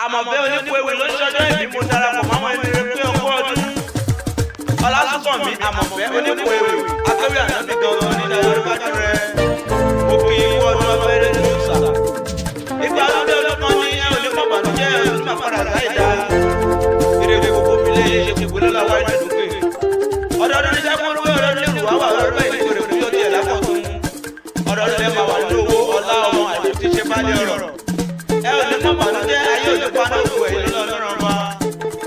Àmọ̀fẹ́ onípo ewì ló ń ṣọjọ́ ìbí, mo darapọ̀ mọ́ àwọn ẹni rẹ pé ọkọ ọdún. Ọlásùnkànmí Àmọ̀fẹ́ onípo ewì, akéwì ànábì gangan nínú ayọ́rọ́bájú rẹ. Mo kì í wọ ọdún abẹ́rẹ́ ní ọ̀sà. Ìgbà ọdún ọdún kan ní ẹ ò ní mọ̀ bànújẹ́, ẹ ò ní máa padà láì dáa. Èrè gbogbo mi lè ṣe gbogbo lọ́la wáyé lókè. Ọdọọdún ní sẹ́kúrú, ọdọọdún ní ìrùwá wà, ọdọọdún bẹ́ẹ̀ ní ìkórè fún yóò tiẹ̀ lápọ̀ tún. Ọdọọdún lẹ́ máa wà ní owó ọlá ọmọ àti tí ṣe bá lé ọ̀rọ̀. Ẹ ò ní mọ̀ bànújẹ́, ayé ò ní paná òkú ẹ̀yìn lọ́lọ́run ọba.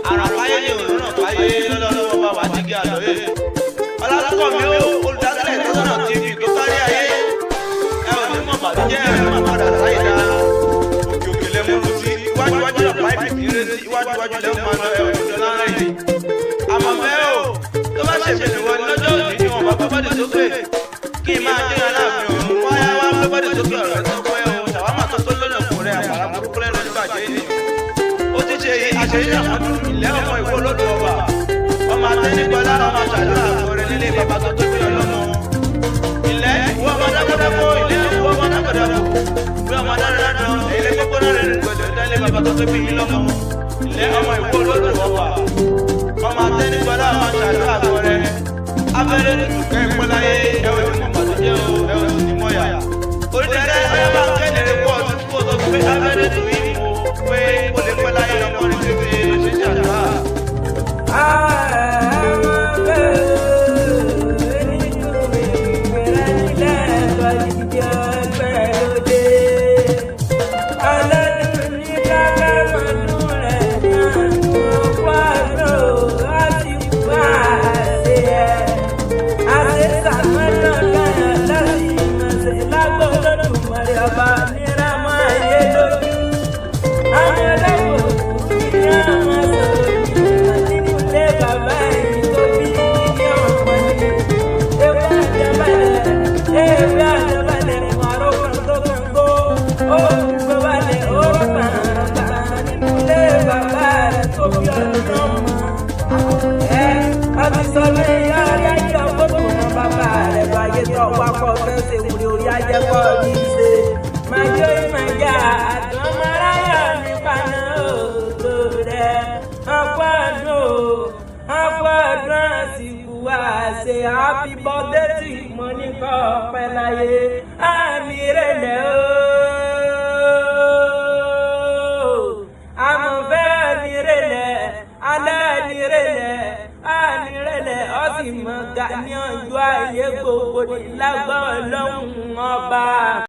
Àrùn káyé ní òun káyé lọ́lọ́run ọba wà ní kí àlọ́yé. Ọlásùnkànmí ó olùdásílẹ̀ Ìtọ́sọ́nà TV tó kárí ayé. Ẹ ò ní mọ̀ bànújẹ́, ẹ ò ní máa padà láì dáa. Òkè òkè lẹ múru sí, iwájú iwájú lọ̀pá ìbìtì rẹ sí, iwájú iwájú lẹ máa lọ, ẹ ò ní dọ́là rẹ̀ yìí. Àmọ̀fẹ́ o, tó bá ṣèṣe nìwọ ní lọ́jọ́ òní ni wọn bá gbé bọ́dì sókè. Kí n máa dín aláàfin ọ̀run wáyá wá gbé bọ́dì sókè ọ̀rẹ́ tó pẹ́ o, ṣàwámà tó tó lónà kò rẹ àpàrà burúkú lẹ́nu nígbàjẹ́ ènìyàn. Ó ti ṣe àṣeyí àmọ́dún ilẹ̀ ọmọ ìwọ olódò ọba. Ọmọ atẹ́nigbọ́lá, ọmọ àṣàlọ́ àgọ́ rẹ nílé bàbá tó tó bí ọlọ́mọ. Ilẹ̀ ìwọ ọmọ dákọ̀dákọ̀, ilé ìwọ ọmọ dákọ̀dákọ̀. Bí ọmọ dáradára, ilé gbogbo náà rẹ̀ gbọdọ̀ dálé bàbá tó tó bí lọ́mọ. Ilẹ̀ ọmọ ìwọ olódò ọba. Ọmọ atẹ́nigbọ́lá, ọmọ àṣàlọ́ àgọ́ rẹ. Abẹ́rẹ́ tutù kẹ́ ẹ pẹ́ láyé, ẹ ò ní mọ̀ bàtújẹ́ o, ẹ ò sì ní mọ̀ yà. Oríṣiríṣi ọyọ́ bá ń kéde rẹ̀ pọ̀ ọdún kó sọ pé abẹ́rẹ́ tutù yìí mú pé kó lè pẹ́ láyé lọ́mọ rẹ̀ tètè ṣe ṣàdúrà. Happy birthday to mo ní kọ́ pẹ́ láyé àmì rẹ̀lẹ̀ o. Àmọ̀fẹ́ àmì rẹ̀lẹ̀, alẹ́ àmì rẹ̀lẹ̀, àmì rẹ̀lẹ̀, ó sì mọ̀ ga ní ọjọ́ ayé gbogbo ní lágbọ́ Ọlọ́run ọba.